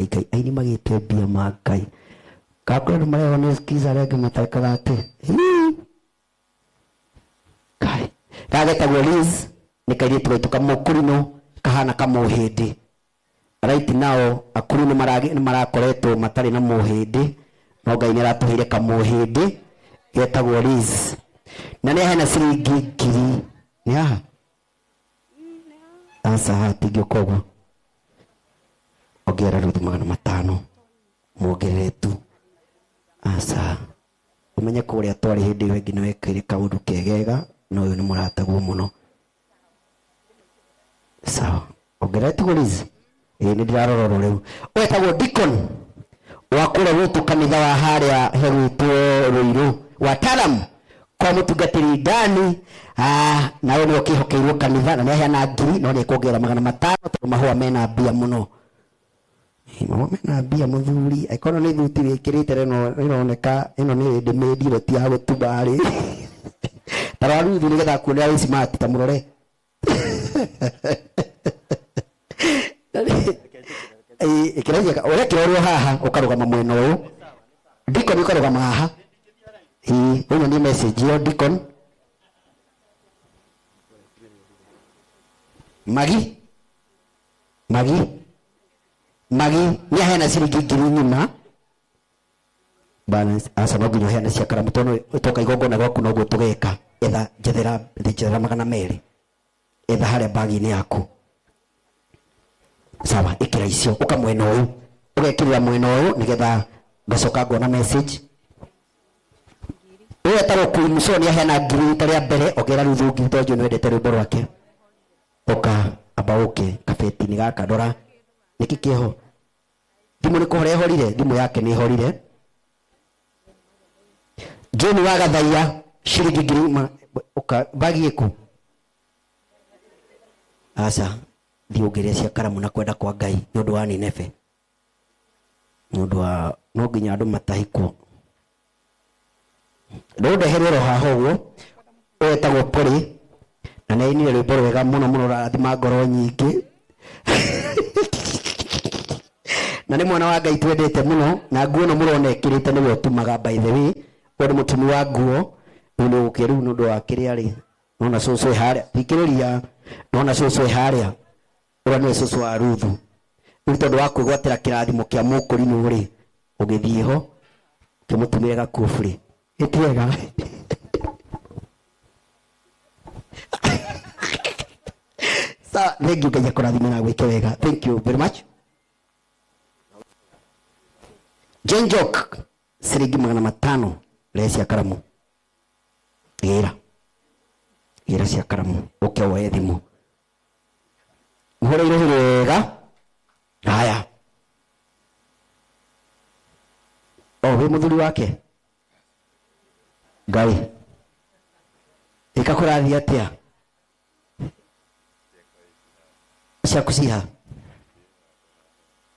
Ngai Ngai aini magĩte mbia ma Ngai kakũrĩ andũ marehwo nĩ skiza arĩa angĩ matekaga atĩ Hii. Kai gagetagwo Liz nĩ kairĩtu gaitũ kamũkũrinũ kahana kamũhĩndĩ right now akũrũ nĩ marakoretwo matarĩ na mũhĩndĩ no Ngai nĩ aratũheire kamũhĩndĩ getagwo Liz na nĩ aheana ciringi ngiri nĩ haha aca haha tingĩũka ũguo ongerera ruthu 500 muongerere tu aca ũmenye kũrĩa twarĩ hĩndĩ ĩyo ĩngĩ nĩ wekĩire kaũndũ kegega na ũyũ nĩ mũrataguo mũno sawa ongerera tiguo Liz ĩĩ nĩ ndĩrarora rĩu wetagwo Deacon wa kũrĩa gwitũ kanitha wa harĩa hegwĩtwo Rũirũ wa Taram kwa mũtungatĩri Dani nawe nĩwe ũkĩhokeirwo kanitha na nĩaheana ngiri no nĩekuongerera 500 tondũ mahũa mena mbia mũno. Ĩ, mahũa mena mbia mũthuri angĩkorwo nĩ thuti wĩkĩrĩte ĩno ĩroneka ĩno nĩ ready made ĩno ti ya gũtuma rĩ ta rora Ruthu nĩgetha akuonera wĩ smart ta mũrore ĩkĩra ũrekĩra ũrĩ o haha ũkarũgama mwena ũyũ Deacon ũkarũgama haha ĩĩ ũnyonie message ĩyo Deacon Magi Magi Magi nĩ aheana ciringi ngiri ng'ima balance aca no nginya ũheane cia karamu tondũ toka igongona gwaku noguo tũgeka etha njethera njethera 200 etha harĩa bagi-inĩ yaku sawa ĩkĩra icio ũka mwena ũyũ ũgekĩrĩra mwena ũyũ nĩgetha ngacoka ngona message ũyũ etagwo Queen Sonia aheana ngiri rita rĩa mbere ongerera ruthu ngiri tondũ njũĩ nĩwendete rwĩmbo rwake ũka amba ũke kabeti-inĩ gaka ndora nĩkĩ kĩho thimũ nĩ kũhora ĩhorire thimũ yake nĩ ĩhorire John wa Gathaiya ciringi ngiri ũka bagi ĩkũ aca thiĩ ũngĩrĩa cia karamu na kwenda kwa Ngai nĩ ũndũ wa Nineve nĩ ũndũ wa no nginya andũ matahikwo ndũndehere oro haha ũguo ũyũ etagwo Polly na nĩ ainire rwĩmbo rwega mũno mũno rũrathima ngoro nyingĩ na nĩ mwana wa Ngai twendete mũno na nguo ĩno mũrona ĩkĩrĩte nĩwe ũtumaga by the way ũyũ nĩ mũtumi wa nguo rĩu nĩ ũgũkĩ rĩu nĩ ũndũ wa kĩrĩa rĩ nona cũcũ ĩ harĩa thikĩrĩria nona cũcũ ĩ harĩa ũrĩa nĩwe cũcũ wa Ruthu rĩu tondũ wa kwĩgwatĩra kĩrathimo kĩa mũkũrinũ rĩ ũgĩthiĩ ho ũkĩmũtumĩre gakuo burĩ ĩtiega sawa thank you Ngai akũrathime na gwĩke wega thank you very much Jane Jock ciringi 500 rehe cia karamu gĩra gĩra cia karamu ũke woe thimũ mũhũre irũhi wega haya o wĩ mũthuri wake Ngai ĩka kũrathiĩ atĩa ciaku ciha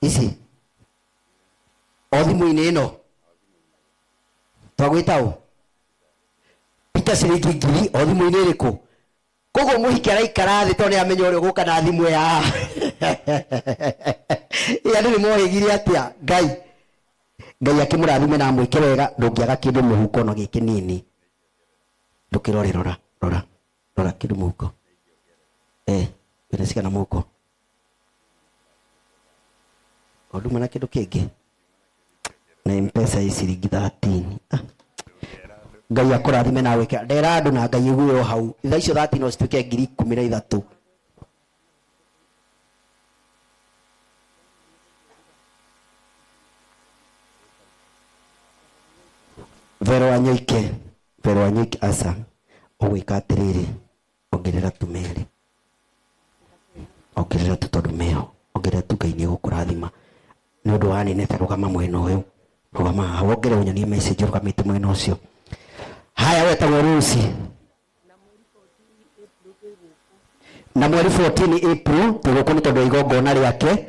ici o thimũ-inĩ ĩno twagwĩta ũ Peter ciringi ngiri o thimũ-inĩ ĩrĩkũ koguo mũhiki araikara thĩ tondũ nĩamenya ũrĩa ũgũka na thimũ ya ĩ andũ nĩmohĩgire atĩa Ngai Ngai akĩmũrathime na amwĩke wega ndũngĩaga kĩndũ mũhuko ona gĩ kĩnini ndũkĩrore rora rora rora kĩndũ mũhuko wĩna cigana mũhuko o nduma na kĩndũ kĩngĩ na M-Pesa ĩ ciringi 13 Ngai akũrathime na gwĩke ndera andũ na Ngai ĩgue o hau thaa icio 13 no cituĩke 13,000 Vero Wanyoike Vero Wanyoike aca ũgwĩka atĩrĩrĩ ongerera tu merĩ ongerera tu tondũ meho ongerera tu Ngai nĩegũkũrathima nĩ ũndũ wa Nineve rũgama mwena ũyũ rũgama haha wongere ũnyonie message ũrũgamĩte mwena ũcio haya wetagwo Lucy na mweri 14 April tũgũkũ nĩ tondũ wa igongona rĩake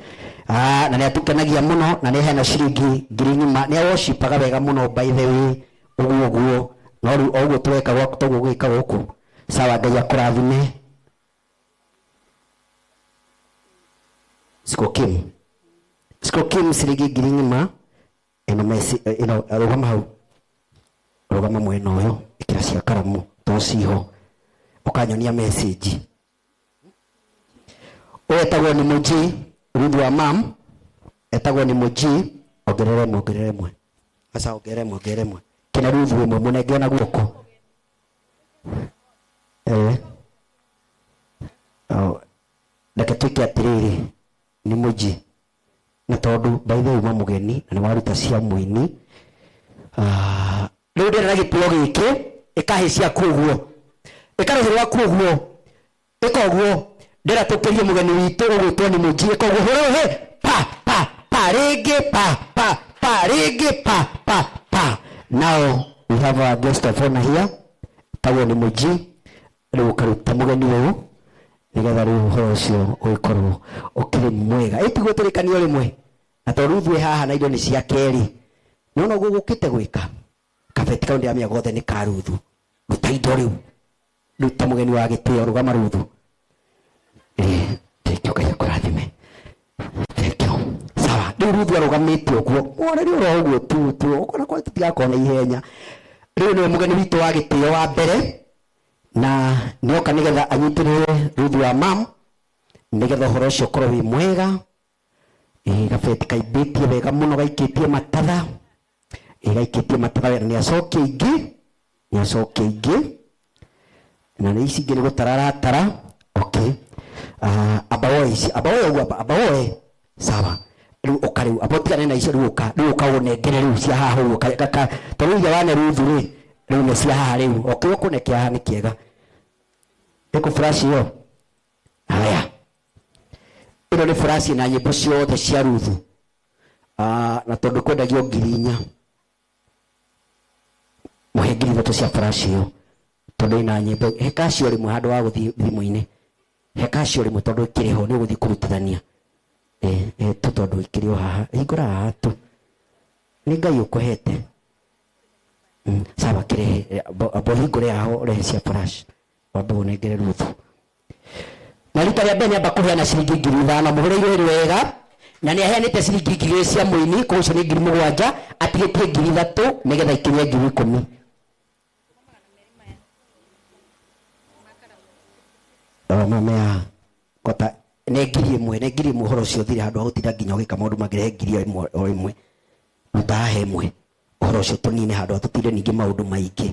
na nĩ atũkenagia mũno na nĩ aheana ciringi ngiri ng'ima nĩ aworshipaga wega mũno by the way ũguo ũguo no rĩu o ũguo tũreka gwaku toguo gwĩka gũkũ sawa Ngai akũrathime Siko Kim Skokim ciringi ngiri ng'ima ĩno meci ĩno rũgama hau rũgama mwena ũyũ ĩkĩra cia karamu to ciho ũkanyonia message ũyũ etagwo nĩ mũji Ruth wa mam etagwo nĩ mũji ongerere ĩmwe ongerere ĩmwe aca ongerere ĩmwe ongerere ĩmwe kĩna Ruth ĩmwe mũnenge na guoko eh oh reke twĩke atĩrĩrĩ nĩ mũji na tondũ by the way uma mũgeni na nĩ waruta cia mũini. Rĩu ndĩrenda gĩtĩo gĩkĩ ĩkahĩ ciaku ũguo ĩka rũhĩ rwaku ũguo ĩka ũguo ndĩrenda tũkĩrie mũgeni witũ ũgwĩtwo nĩ mũji ĩka ũguo hũra rũhĩ pa pa pa rĩngĩ pa pa pa rĩngĩ pa pa pa. Now we have our guest of honor here tagwo nĩ mũji rĩu ũkaruta mũgeni ũyũ nĩgetha rĩu ũhoro ũcio ũgĩkorwo ũkĩrĩ mwega ĩtiguo tũrĩkanio rĩmwe na tondũ rĩu ithuĩ haha na indo nĩ cia kerĩ nĩwona ũguo gũkĩte gwĩka kabeti kau ndĩramenya gothe nĩ ka Ruthu ruta indo rĩu ruta mũgeni wa gĩtĩo rũgama Ruthu thank you Ngai akũrathime thank you sawa rĩu Ruthu arũgamĩte ũguo mwonerie oro ũguo tu tu ũkona kwa tũtigakorwo na ihenya rĩu nĩwe mũgeni witũ wa gĩtĩo wa mbere na nĩoka nĩgetha anyitĩrĩre Ruthu wa mam nĩgetha ũhoro ũcio ũkorwo wĩ mwega. Gabeti kaimbĩtie wega mũno gaikĩtie matatha gaikĩtie matatha wega nĩacokia ingĩ nĩacokia ingĩ na nĩ ici ingĩ nĩ gũtara aratara okay amba woe ici amba woe ũguo amba woe sawa rĩu ũka rĩu amba ũtigane na icio rĩu ũka rĩu ũka ũnengere rĩu cia haha ũguo tondũ iria wane Ruthu rĩ rĩu nĩ cia haha rĩu okay ũkũnekea haha nĩ kĩega ĩkũ flash ĩyo haya ĩno nĩ flash na nyĩmbo ciothe cia Ruthu na tondũ kwendagio 4,000 mũhe 3,000 cia flash ĩyo tondũ ĩna nyĩmbo he cash o rĩmwe handũ wa gũthiĩ thimũ-inĩ he cash o rĩmwe tondũ ĩkĩrĩ ho nĩ ũgũthiĩ kũrutithania tu tondũ ĩkĩrĩ o haha hingũra haha tu nĩ Ngai ũkũhete sawa kĩrehe amba ũhingũre haha ũrehe cia flash wambe ũnengere Ruthu na rita rĩa mbere nĩamba kũheana ciringi 5,000 mũhũrĩire wega na nĩ aheanĩte ciringi 2,000 cia mũini koguo icio nĩ 7,000 atigĩtie 3,000 nĩgetha ikinye 10,000 mamea kota nĩ 1,000 nĩ 1,000 ũhoro ũcio ũthire handũ ha gũtinda nginya ũgĩka maũndũ mangĩ rehe 1,000 o ĩmwe ruta haha ĩmwe ũhoro ũcio tũnine handũ ha tũtinde ningĩ maũndũ maingĩ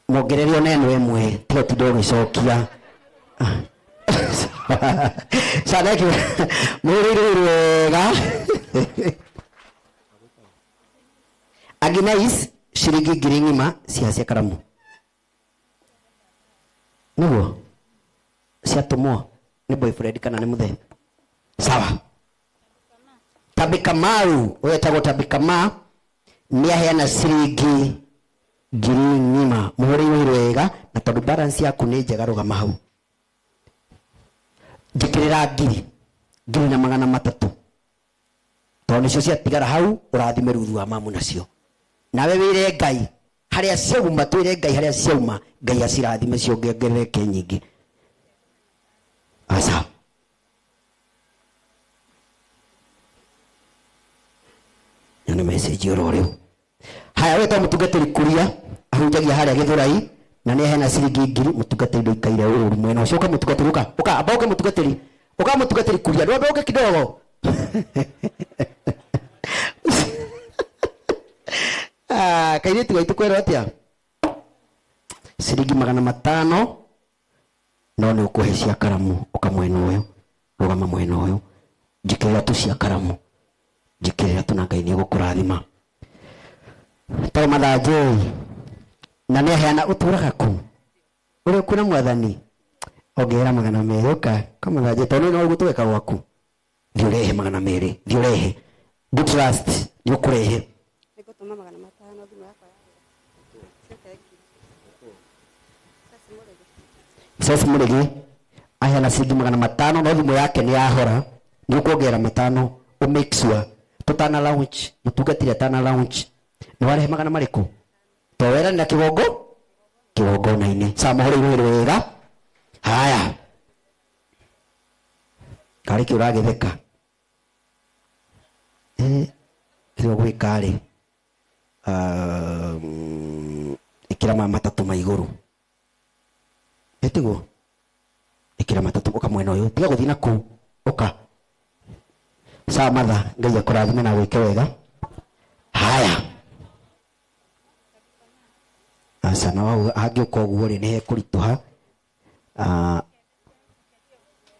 mongerere ona ĩno ĩmwe tiga ũtinde ũgĩcokia saneki mũhũrĩire wega Agnes ciringi 1,000 cia cia karamu nĩguo ciatũmwo nĩ boyfriend kana nĩ mũthee sawa Tabi Kamau ũyũ etagwo Tabi Kamau nĩ aheana ciringi 1,000 mũhũrĩire wega na tondũ balance yaku nĩ njega rũgama hau njĩkĩrĩra 1,300 tondũ nĩcio ciatigara hau ũrathime Ruthu wa mamu nacio nawe wĩre Ngai harĩa ciauma twĩre Ngai harĩa ciauma Ngai acirathime ciongerereke nyingĩ aca nyone message oro rĩu haya wetwo mũtungatĩri Kuria ahunjagia harĩa Gĩthũrai na nĩ aheana ciringi 1,000 mũtungatĩri ndũikaire ũru mwena ũcio ũka mũtungatĩri ũka ũka amba ũke mũtungatĩri ũka mũtungatĩri Kuria ndwambe ũke kidogo kairĩtu gaitũ kwerwo atĩa ciringi 500 no nĩ ũkũhe cia karamu ũka mwena ũyũ rũgama mwena ũyũ njĩkĩrĩra tu cia karamu njĩkĩrĩra tu na Ngai nĩ egũkũrathima tarĩ mathanjĩ na nĩ aheana ũtũraga kũ ũrĩa kwĩna mwathani ongerera 200 ũka kamathanjĩ tondũ no ũguo tũgeka gwaku thiĩ ũrehe 200 thiĩ ũrehe good trust nĩ ũkũrehe Nĩngũtũma 500 thimũ yakwa ya Ceci Mũrĩgi aheana ciringi 500 no thimũ yake nĩ yahora nĩ ũkuongerera 500 ũ make sure tũtana launch mũtungatĩri atana launch nĩ warehe magana marĩkũ to weranĩra kĩgongo kĩgongona-inĩ sawa mũhũrĩire wega haya Karĩ kĩ ũragĩtheka? Eh, kĩrĩa ũgwĩka rĩ, ĩkĩra maya matatũ ma igũrũ. Ĩtiguo? Ĩkĩra matatũ ũka mwena ũyũ, tiga gũthiĩ na kũu, ũka. Sawa matha, Ngai akũrathime na agwĩke wega. Haya. Aca na wauga hangĩũka ũguo rĩ, nĩ hekũritũha. Ah,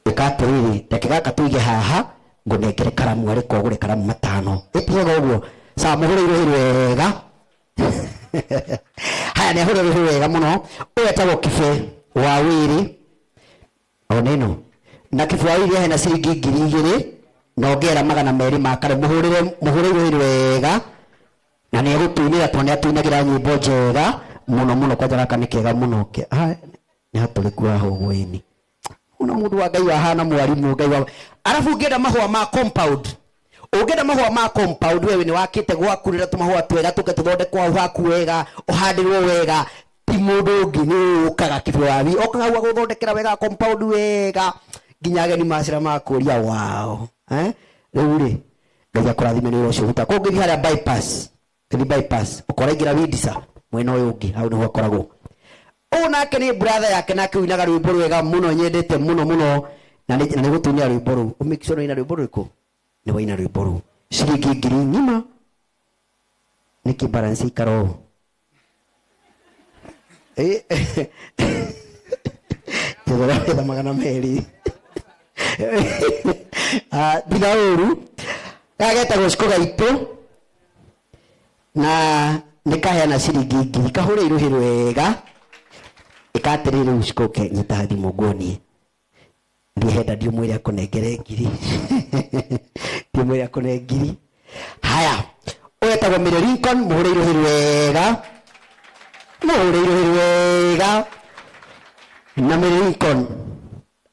ĩka atĩrĩrĩ, reke gaka tũige haha, ngũnengere karamu arĩ ko ũgũre karamu matano. Ĩtigaga ũguo. Sawa, mũhũre irũhĩ wega. Haya, nĩ ahũre rũhĩ wega mũno. Ũyũ etagwo Kibe wa Wĩrĩ. Ona ĩno. Na Kibe wa Wĩrĩ ahena ciringi 2000 na ongera 200 ma kare. Mũhũrĩre, mũhũre irũhĩ wega. Na nĩ egũtũinĩra tondũ nĩ atũinagĩra nyĩmbo njega mũno mũno. Kwanja gaka nĩ kega mũno. Nĩ hatũrĩku haha ũguo ĩni. Ona mũndũ wa Ngai wahana mwarimũ Ngai wa. Arabu ũngĩenda mahũa ma compound, ũngĩenda mahũa ma compound wewe nĩ wakĩte gwaku rĩrĩa tũmahũa twega tũke tũthondekwo hau haku wega, ũhandĩrwo wega, ti mũndũ ũngĩ nĩ ũkaga Kibe wa Wĩrĩ. Okaga hau agũthondekera wega compound wega nginya ageni macera makũria wao. Eh? Rĩu rĩ, Ngai akũrathime nĩ wĩra ũcio ũrutaga. Koguo ũngĩthiĩ harĩa bypass, ũngĩthiĩ bypass, ũkora aingĩra Windsor, mwena ũyũ ũngĩ, hau nĩho akoragwo. Ũyũ nake nĩ brother yake, nake ũinaga rwĩmbo rwega mũno, nyendete mũno mũno, na nĩ gũtũinĩra rwĩmbo rũu. Ũmake sure nĩ waina rwĩmbo rũrĩkũ? Nĩ waina rwĩmbo rũu. Ciringi ngiri ng'ima. Nĩkĩ balance ikara ũũ? Njethera wetha 200. Ah, tiga ũru. Gaka getagwo Cikũ Gaitũ, na nĩ kaheana ciringi ngiri. Kahũre irũhĩ rwega. Ĩka atĩrĩrĩ rĩu Cikũ, ke nyita thimũ nguonie. Thiĩ henda ndiũmwĩre akũnengere ngiri. Ndiũmwĩre akũne ngiri. Haya, ũyũ etagwo Mary Lincoln, mũhũre irũhĩ rwega. Mũhũre irũhĩ rwega. Na Mary Lincoln,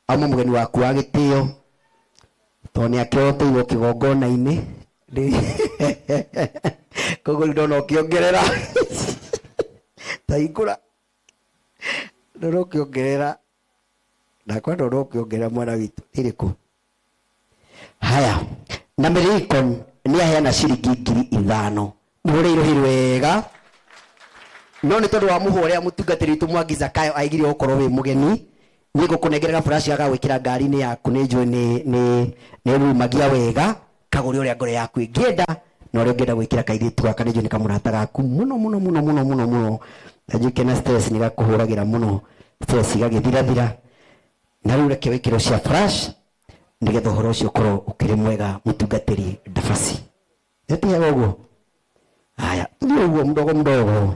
auma mũgeni waku wa gĩtĩo, tondũ nĩ akĩroteirwo kĩgongona-inĩ. Koguo rĩu ndona ũkĩongerera. Ta hingũra. Ndona ũkĩongerera. Ndakwa ndona ũkĩongerera mwana witũ. Ĩrĩkũ? Haya, na Mary Lincoln nĩ aheana ciringi 5000. Mũhũre irũhĩ rwega. No nĩ tondũ wa mũhũa ũrĩa mũtungatĩri witũ Mwangi Zakayo aigire ũkorwo wĩ mũgeni, niĩ ngũkũnengera gaburaci gaka gwĩkĩra ngari-inĩ yaku, nĩ njũĩ nĩ rumagia wega, kagũre ũrĩa ngoro yaku ĩngĩenda, na ũrĩa ũngĩenda gwĩkĩra kairĩtu gaka, nĩ njũĩ nĩ kamũrata gaku mũno mũno mũno mũno mũno mũno. Na njũĩ kena stress nĩ gakũhũragĩra mũno, stress igagĩthirathira. Na rĩu reke wĩkĩrwo cia flash, nĩgetha ũhoro ũcio ũkorwo ũkĩrĩ mwega mũtungatĩri Ndabaci. Ĩtihaga ũguo? Haya, tũthiĩ ũguo mdogo mdogo.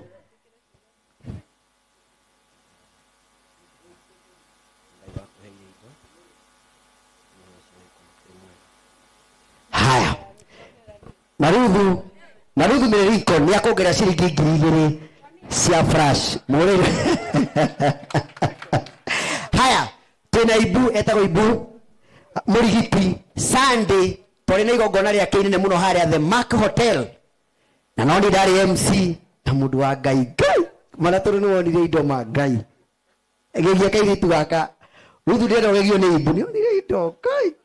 Haya. Na Ruthu, na Ruthu Mary Lincoln nĩ akũongerera ciringi 2000 cia flash. Mũrĩre. Haya, twĩna Ibu, etagwo Ibu Mũrigiti. Sunday twarĩ na igongona rĩake inene mũno harĩa The Mark Hotel. Na no niĩ ndarĩ MC na mũndũ wa Ngai. Ngai, mana tondũ nĩ wonire indo ma Ngai. Gegia kairĩtu gaka. Ruthu ndĩrenda ũgegio nĩ Ibu. Nĩ wonire indo Ngai.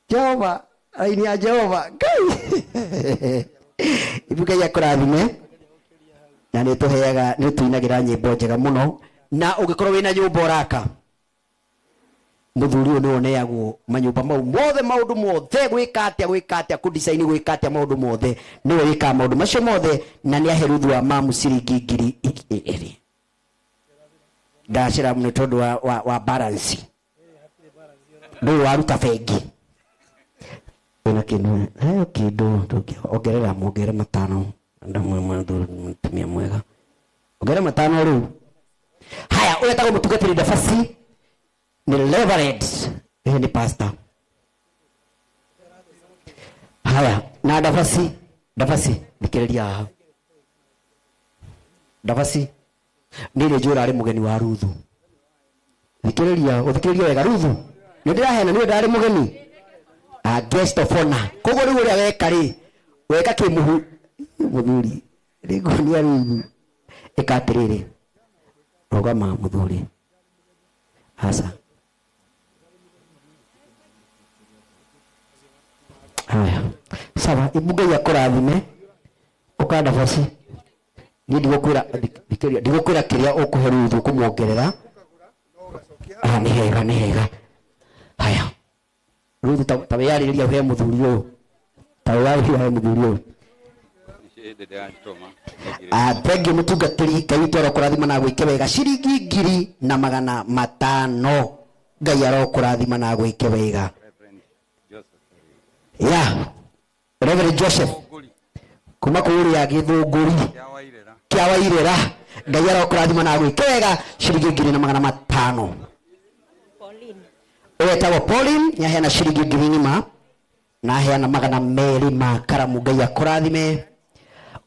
Jehova, raini ya Jehova Ngai. Ibu Ngai akũrathime. Na nĩ tũheaga, nĩ ũtũinagĩra nyĩmbo njega mũno. Na ũngĩkorwo wĩna nyũmba ũraka, mũthuri ũyũ nĩwe ũneagwo manyũmba mau mothe, maũndũ mothe, gwĩka atĩa, gwĩka atĩa, kũ-design gwĩka atĩa, maũndũ mothe nĩwe wĩkaga maũndũ macio mothe, na nĩ ahe Ruthu wa mamu ciringi 2000. Ndacera nĩ tondũ wa balance. Ndũĩ waruta bengi. Wĩna kĩndũ, heo kĩndũ, ongerera, muongerere matano. Ndamwe mũtumia mwega. Ongerera matano rĩu. Haya, ũyũ etagwo mũtungatĩri Ndabaci, nĩ Reverend, ĩĩ nĩ pastor. Haya, na Ndabaci, Ndabaci, thikĩrĩria haha. Ndabaci, nĩ rĩ njũĩ ũrarĩ mũgeni wa Ruthu. Thikĩrĩria, ũthikĩrĩrie wega Ruthu. Nĩ ndĩrahena, nĩwe ndarĩ mũgeni. A guest of honor. Koguo rĩu ũrĩa weka rĩ, weka kĩmũhu, mũthuri, rĩnguonia Ruthu. Ĩka atĩrĩrĩ, rũgama mũthuri. Aca. Sawa, ibu Ngai akũrathime. Ũka ndabaci. Niĩ ndigũkwĩra thikĩrĩria, ndigũkwĩra kĩrĩa ũkũhe Ruthu kũmuongerera. Ah, nĩ hega, nĩ hega. Haya. Ruthu ta wĩyarĩrĩria ũhe mũthuri ũyũ. Ta wĩyarĩrĩria ũhe mũthuri ũyũ. Ah, thank you mũtungatĩri Ngai witũ arokũrathima na agwĩke wega ciringi 1500 Ngai arokũrathima na agwĩke wega. Ya Reverend Joseph kuma kũrĩa Gĩthũngũri kĩa Wairera Ngai arokũrathima na agwĩke wega ciringi 1500. Pauline. Ũyũ etagwo Pauline nĩaheana ciringi ngiri ng'ima na aheana 200 ma karamu Ngai akũrathime.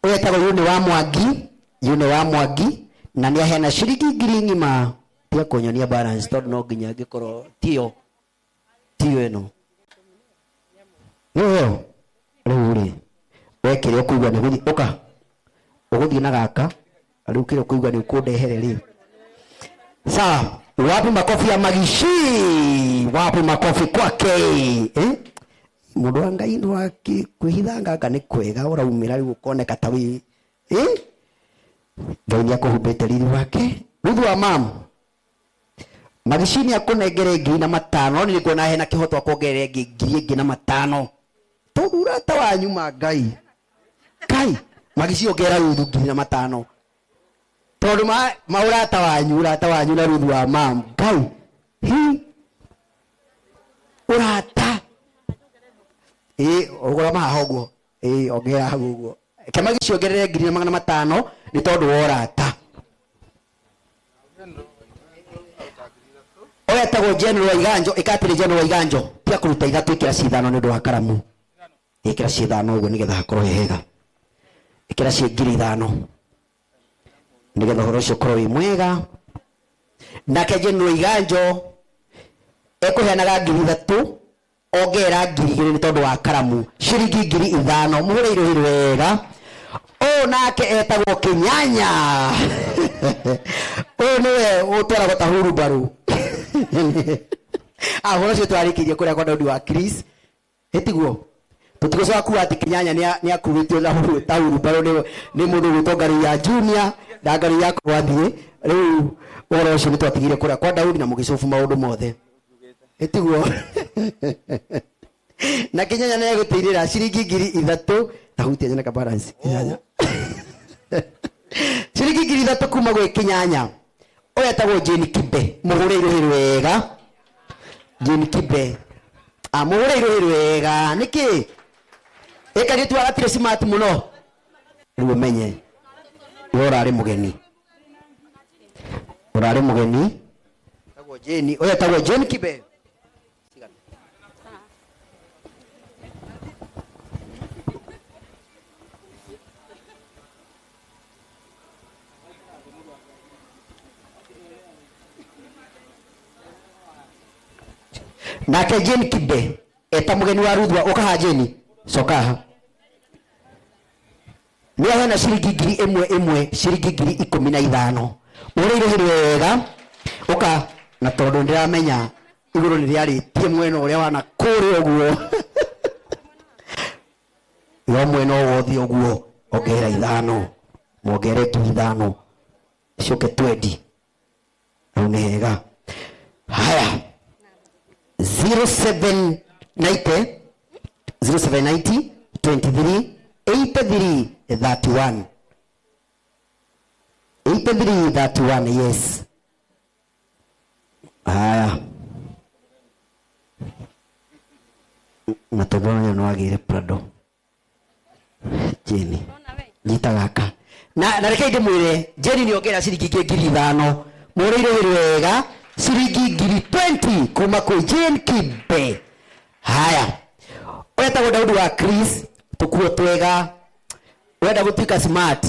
Ũyũ etagwo Yune wa Mwangi, Yune wa Mwangi na nĩaheana ciringi ngiri ng'ima. Tiga kũnyonia balance tondũ no nginya angĩkorwo tiyo tiyo ĩno nĩyo rĩu rĩ we kĩrĩa ũkũigua nĩ gũthiĩ ũka ũgũthiĩ na gaka rĩu kĩrĩa ũkũigua nĩ ũkũndehere rĩ. Sawa, wapi makofi ya Magishi? Wapi makofi kwake? Eh? Mũndũ wa Ngai nĩ kwĩhitha nganga nĩ kwega ũraumĩra rĩu ũkoneka ta wĩ eh? Ngai nĩ akũhumbĩte riri wake. Ruthu wa mam Magishi nĩ akũnengere 1500 no nĩ kuona hena kĩhoto akuongerere ĩngĩ 1500 tondũ ũrata wanyu ma Ngai Ngai Magishi ongerera Ruthu 1500 tondũ ma ũrata wanyu, ũrata wanyu na Ruthu wa mam Ngai hi ũrata ĩ ũgũra mahaha ũguo ĩ ongerera hau ũguo ke Magishi ongerere 1500 nĩ tondũ wa ũrata. Ũyũ etagwo General Iganjo, ĩka atĩrĩ General Iganjo, tiga kũruta ithatũ ĩkĩra ci ithano nĩ ũndũ wa karamu. Ĩkĩra ci ithano ũguo nĩgetha hakorwo he hega. Ĩkĩra ci 5000 nĩgetha ũhoro ũcio ũkorwo wĩ mwega. Nake General Iganjo ekũheanaga 3000 ongerera 2000 nĩ tondũ wa karamu, ciringi 5000. Mũhũre irũhi wega. Ũyũ nake etagwo Kĩnyanya. Ũyũ nĩwe ũtwaragwo ta hurumbarũ. Ah, ũhoro ũcio twarĩkĩirie kũrĩa kwa Daudi wa Chris. Ĩtiguo? Tũtigũcoka kuga atĩ Kĩnyanya nĩ akuĩtio na ta hurumbarũ nĩ mũndũ ũgwĩtwo Ngarĩ ya Junior na Ngarĩ ya Kwathiĩ. Rĩu ũhoro ũcio nĩ twatigire kũrĩa kwa Daudi na mũgĩcobu maũndũ mothe. Ĩtiguo? Na Kĩnyanya nĩ egũtĩirĩra ciringi 3000. Ta hutia nyone ka balance. Kĩnyanya. Ciringi 3000 kuma gwĩ Kĩnyanya. Ũyũ etagwo Jane Kibe. Mũhũre irũhi wega. Jane Kibe. Ah, mũhũre irũhi wega. Nĩkĩ? Ĩka gĩtua gatirĩ smart mũno. Rĩu ũmenye. We ũrarĩ mũgeni. Ũrarĩ mũgeni. Etagwo Jane. Ũyũ etagwo Jane Kibe. Nake Jane Kibe eta mũgeni wa Ruthwa ũka haha Jane coka haha nĩ aheana ciringi ngiri ĩmwe ĩmwe ciringi 15,000 ũrĩire hĩndĩ wega ũka na tondũ ndĩramenya igũrũ nĩ rĩarĩtie mwena ũrĩa wana kũrĩa ũguo yo mwena o wothe ũguo ongerera ithano mwongerere 5,000 ciũke 20 hau nĩ hega. Haya 0790 0790 23 83 31 83 31 yes. Haya na tondũ ona nĩ wagĩire Prado Jane nyita gaka na reke ndĩmwĩre Jane nĩ ongerera ciringi ingĩ 5,000 mũrĩire wĩra wega ciringi 20,000 kuma kwĩ Jane Kibe. Haya ũretagwo Daudi wa Chris tũkuo twega wenda gũtuĩka smart